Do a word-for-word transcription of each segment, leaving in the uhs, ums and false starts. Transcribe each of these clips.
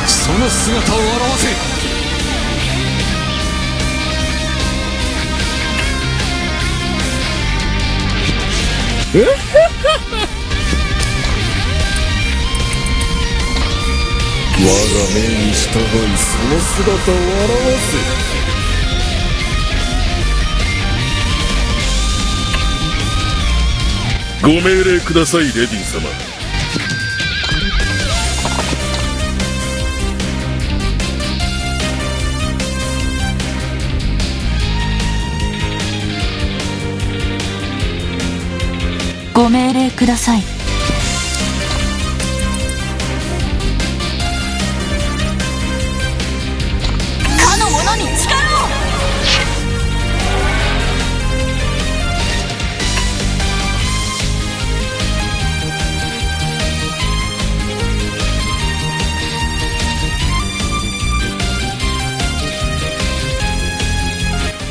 その姿を現せ。我が命に従い、その姿を現せ。ご命令ください、レディン様。ご命令ください。かの者に力を。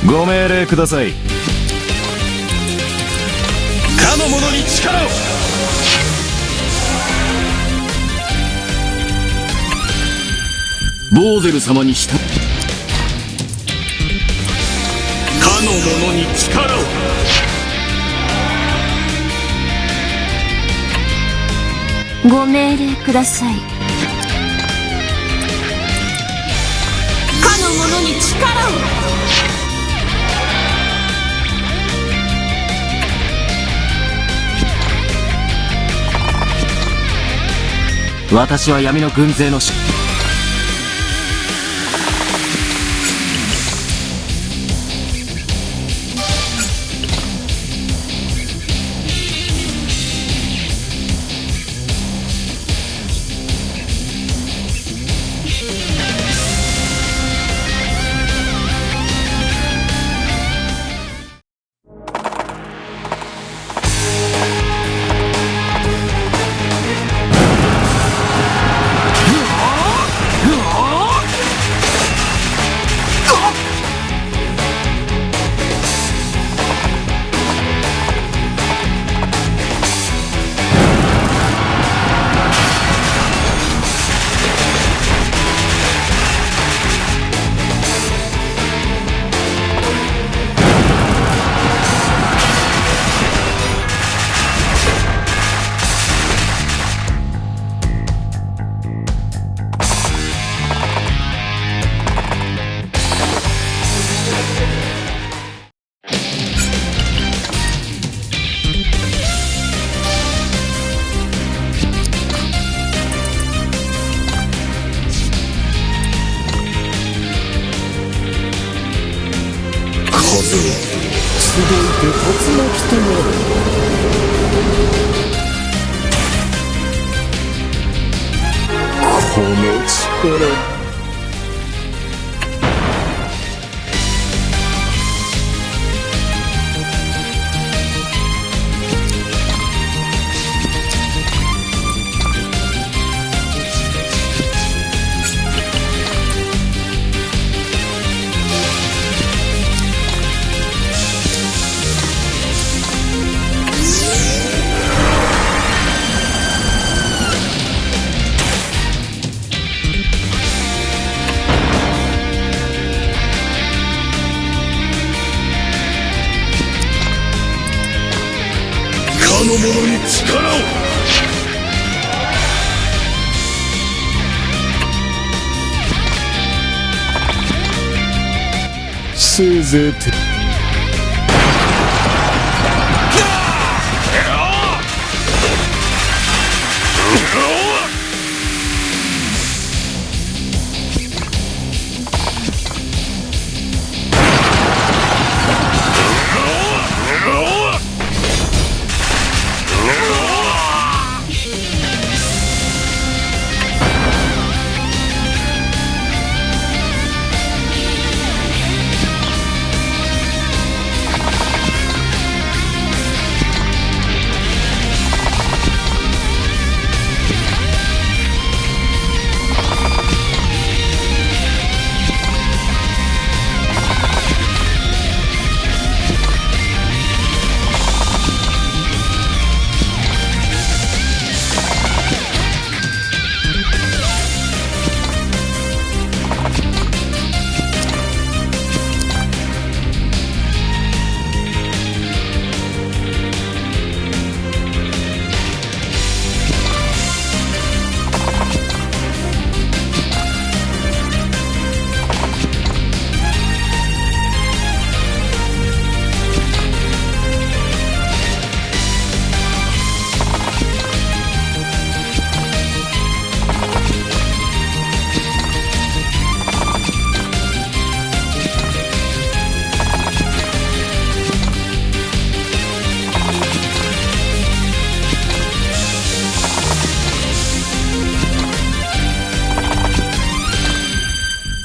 ご命令ください。かの者に力を。ボーゼル様にした。かの者に力を。ご命令ください。かの者に力を。私は闇の軍勢の主。風よ、集いて、竜巻となれ。この力。かの者に力を。せいぜいて。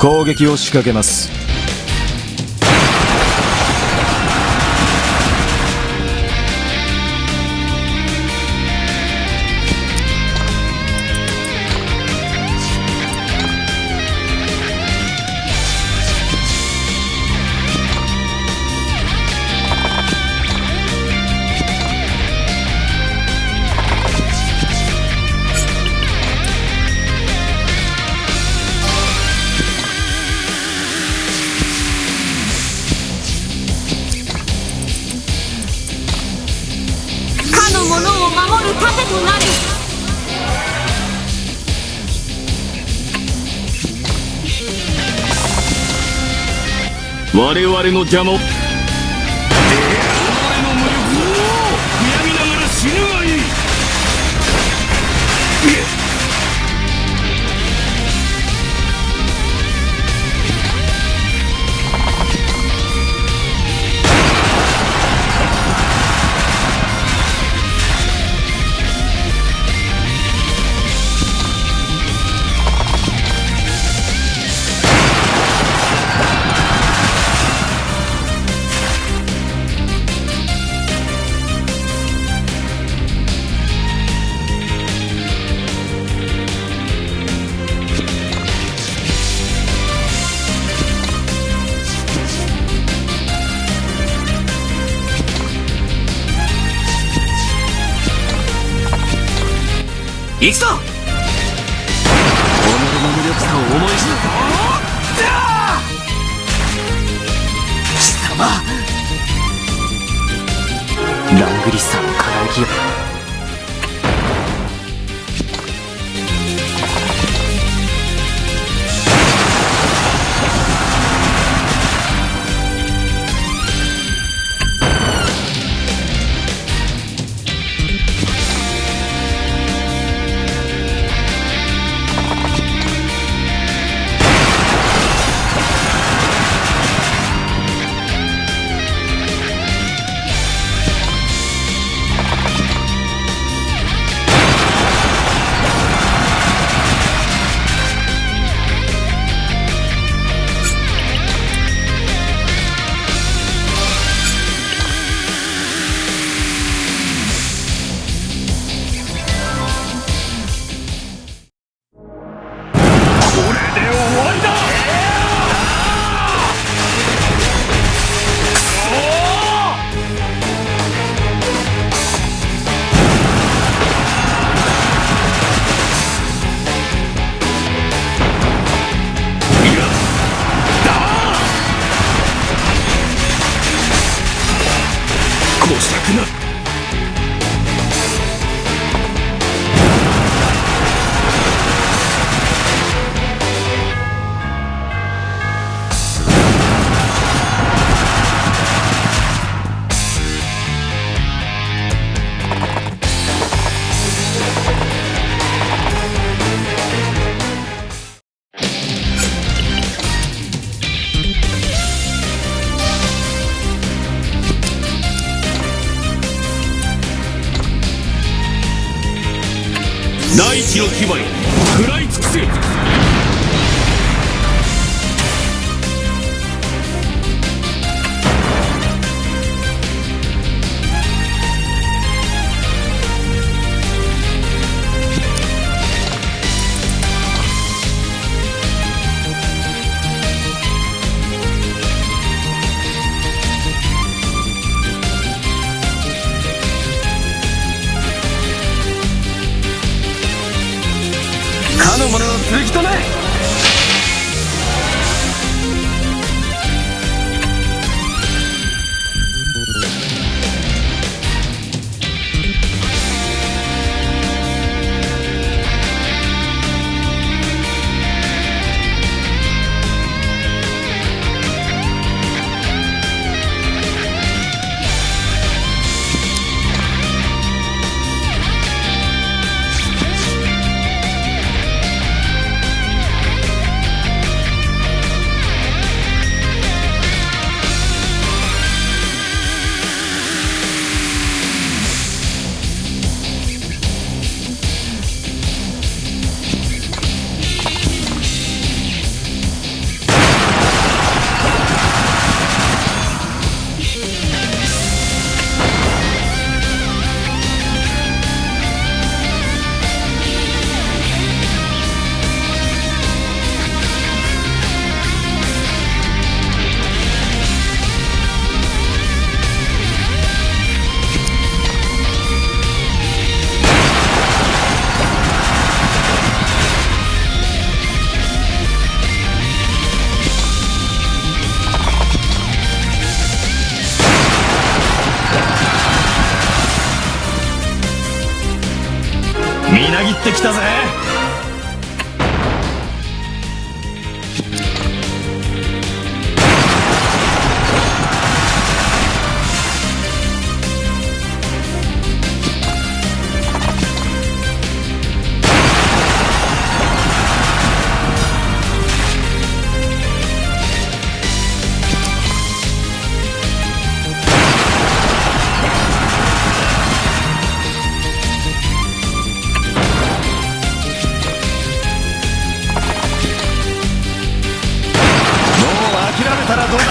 攻撃を仕掛けます。 かの者を守る盾となる。 我々の邪魔を。我の無力を悔やみながら死ぬがいい。 行くぞ！己の無力さを思い知る。貴様！ラングリスさんの輝きよ。 これで終わりだ！こしゃくな。 大地の牙よ、食らい尽くせ！ かの者の剣となみなぎってきたぜ。もう諦めたらどうだ？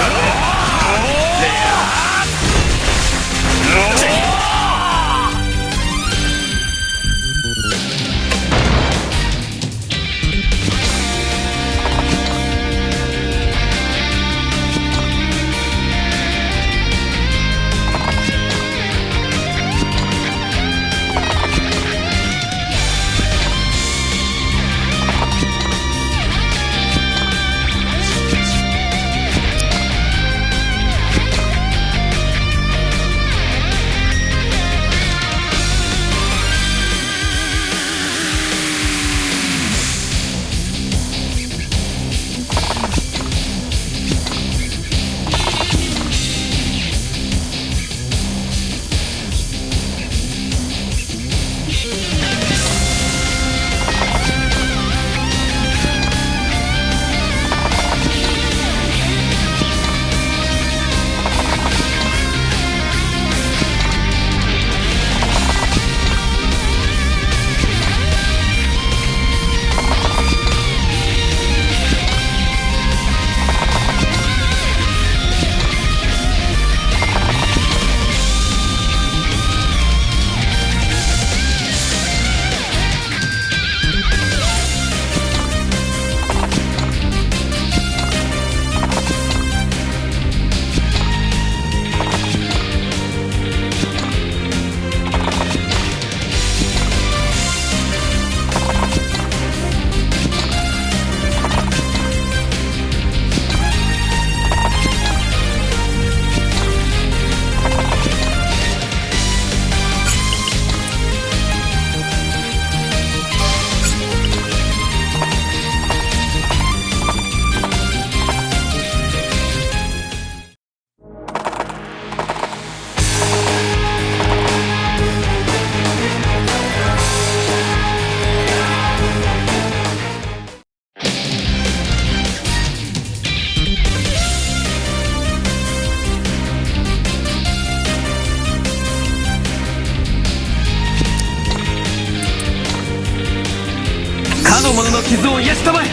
かの者の傷を癒したまえ。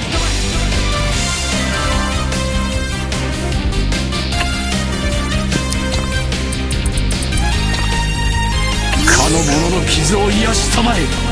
かの者の傷を癒したまえ。